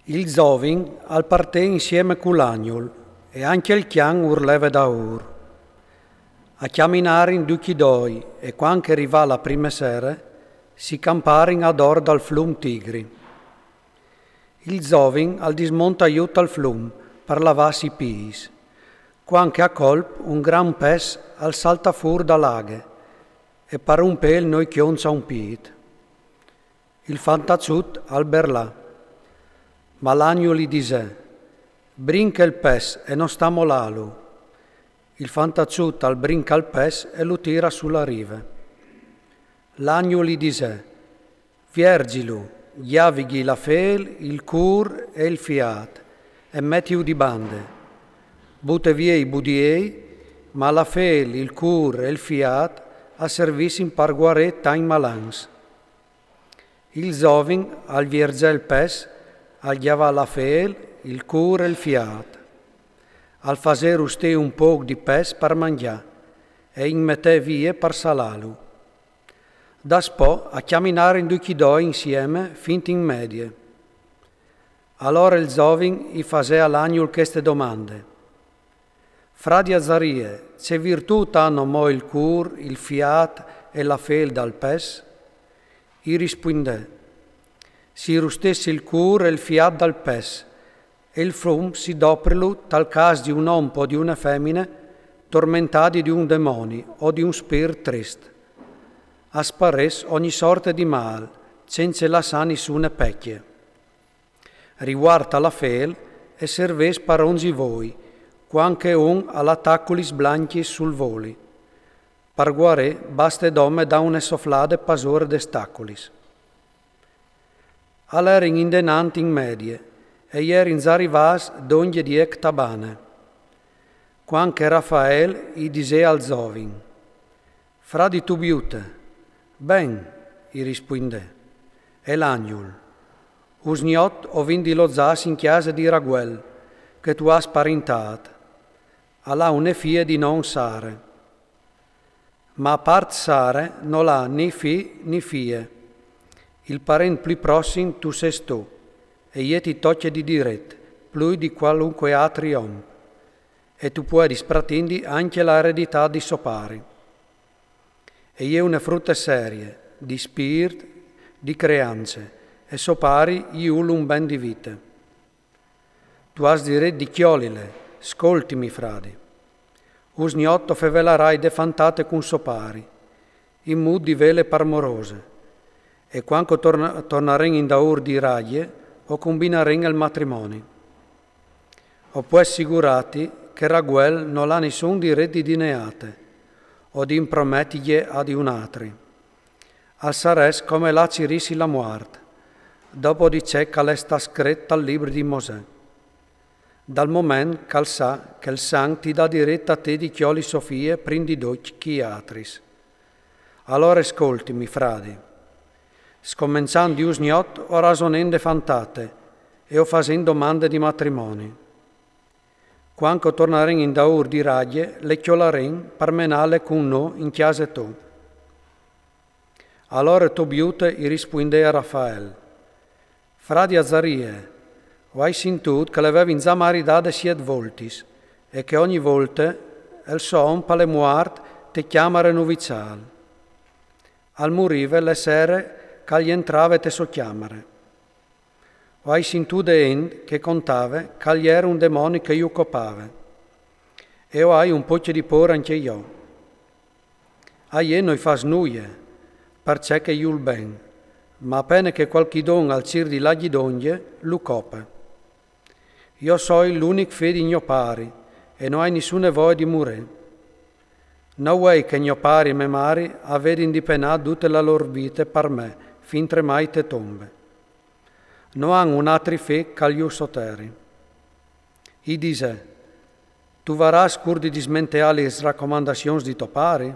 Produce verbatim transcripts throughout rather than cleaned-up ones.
Il zovin al partè insieme cul agnul e ancje il cjan ur leve daûr. A cjaminarin ducj i doi e cuant che rivà la prime sere, si camparin ador dal flum Tigri. Il zovin al dismontà jù tal flum par lavâsi i pîts, cuant che a colp un grant pes al saltà fûr da la aghe e par un pêl no i cjonça un pît. Il fantaçut al berlà. Ma l'agnul i disè: «Brinche il pes e no sta molâlu.» Il fantaçut al brincà il pes e lu tirà su la rive. L'agnul i disè: «Vierzilu, gjavigji la fêl, il cûr e il fiât, e metiu di bande. Bute vie i budiei, ma la fêl, il cûr e il fiât a servissin par guarî tancj malans.» Il zovin al vierzè il pes, al gjavà la fêl, il cûr e il fiât. Al fasè rustî un pôc di pes par mangjâ e in metè vie par salâlu. Daspò a cjaminarin ducj i doi insieme fint in medie. Alore il zovin i fasè al agnul cheste domande: «Fradi Azarie, ce virtût àn mo il cûr, il fiât e la fêl dal pes?» I rispuindè: «Si rustessi il cûr e il fiât dal pes, e il flum si doprilu tal câs di un om o di une femine tormentadi di un demoni o di un spirt trist, a sparès ogni sorte di mâl, cence lassâ nissune pecje. Rivuart a la fêl e servès par onzi voi, cuant che un al à taculis blancjis sul voli. Par guarî baste dome dâ une soflade pasore des taculis.» A lerin indenant in medie e a jerin za rivâts dongje di Ectabane, cuant che Rafael i disè al zovin: «Fradi Tubiute.» «Ben», i rispuindè. E l'agnul: «Usgnot o vin di lozâsi in cjase di Raguel, che tu âs parintât. Al à une fie di non Sare. Ma a part Sare nol à ni fi ni fie. Il parent plui prossim tu sês tu, e jê ti tocje di diret, plui di cualunque altri om. E tu puedis pratindi ancje la ereditât di so pari. E je une frute serie, di spirt, di creance, e so pari i vûl un ben di vite. Tu âs diret di cjolile, scoltimi, fradi.» «Usgnot o fevelarai de fantate cun so pari, in mût di vêle par morose, e cuant che o torna-, tornarìn indaûr di Ragje, o cumbinarìn il matrimoni. O pues sigurâti che Raguel nol à nissun diret di dineâte, o di imprometije a di un altri. Al sarès come lâ a cirîsi la muart, dopo di ce che al è stât scret tal libri di Mosè. Dal moment che al sa che il sant ti dà diret a te di cjoli so fie prin di ducj chei altris. Alore scoltimi, fradi. Scomençant di usgnot o rasonìn de fantate e o fasìn domande di matrimoni. Cuant che o tornarìn indaûr di Ragje, le cjolarìn par menâle cun nô in cjase tô.» Alore Tubiute i rispuindè a Rafael: «Fradi Azarie, o ai sintût che le vevin za maridade siet voltis e che ogni volte il so om al è muart te cjamare nuviçâl. Al murive le sere che al jentrave te sô cjamare. O ai sintût de int che contave che al jere un demoni che ju copave. E o ai un pocje di pôre ancje jo. A jê no i fâs nuie, parcè che i vûl ben, ma a pene che cualchidun al cîr di lâgji dongje, lu cope. Jo o soi l'unic fi di gno pari e no ai nissune voie di murî. No vuei che gno pari e mê mari a vedin di penâ dute la lôr vite par me, fintremai te tombe. No àn un altri fi che al ju soteri.» I disè: «Tu varâs cûr di dismenteâ lis racomandazions di to pari?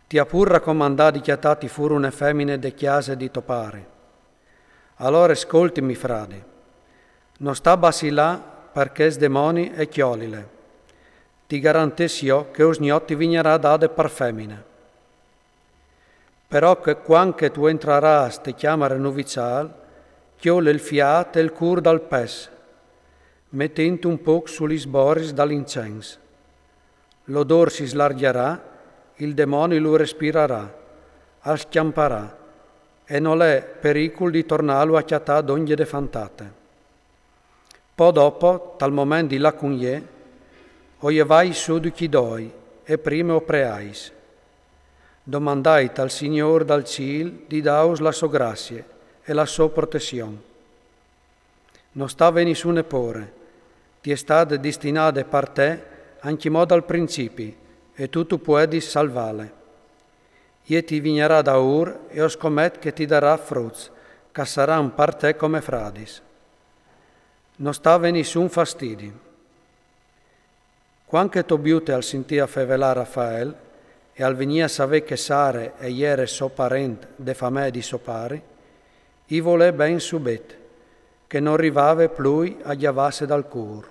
Ti à pûr racomandât di cjatâti fûr une femine de cjase di to pari. Alore scoltimi, fradi. No sta bacilâ par chest demoni e cjolile. Ti garantès jo che usgnot ti vignarà dade par femine. Però che cuant che tu jentrarâs te cjamare nuviçâl, Cjol el fiât e il cûr dal pes, metint un pôc su lis boris dal incens. L'odôr si slargjarà, il demoni lu respirarà, al scjamparà, e nol è pericul di tornâlu a cjatâ dongje de fantate. Po dopo, tal moment di lâ cun jê, o jevait sù ducj i doi e prime o preait. Domandait al Signôr dal cîl di dâus la sô gracie e la sô protession. No sta vê nissune pôre, ti è stade distinade par te ancjemò dal principi, e tu tu puedis salvâle. Jê ti vignarà daûr e o scomet che ti darà fruts, ch'a saran par te come fradis. No sta vê nissun fastidi. Cuant che Tobiute al sintì a fevelâ Rafael e al vignì a savê che Sare e jere sô parent de famee di sô pari, i volè ben subet, che no rivave plui a gjavâse dal cûr.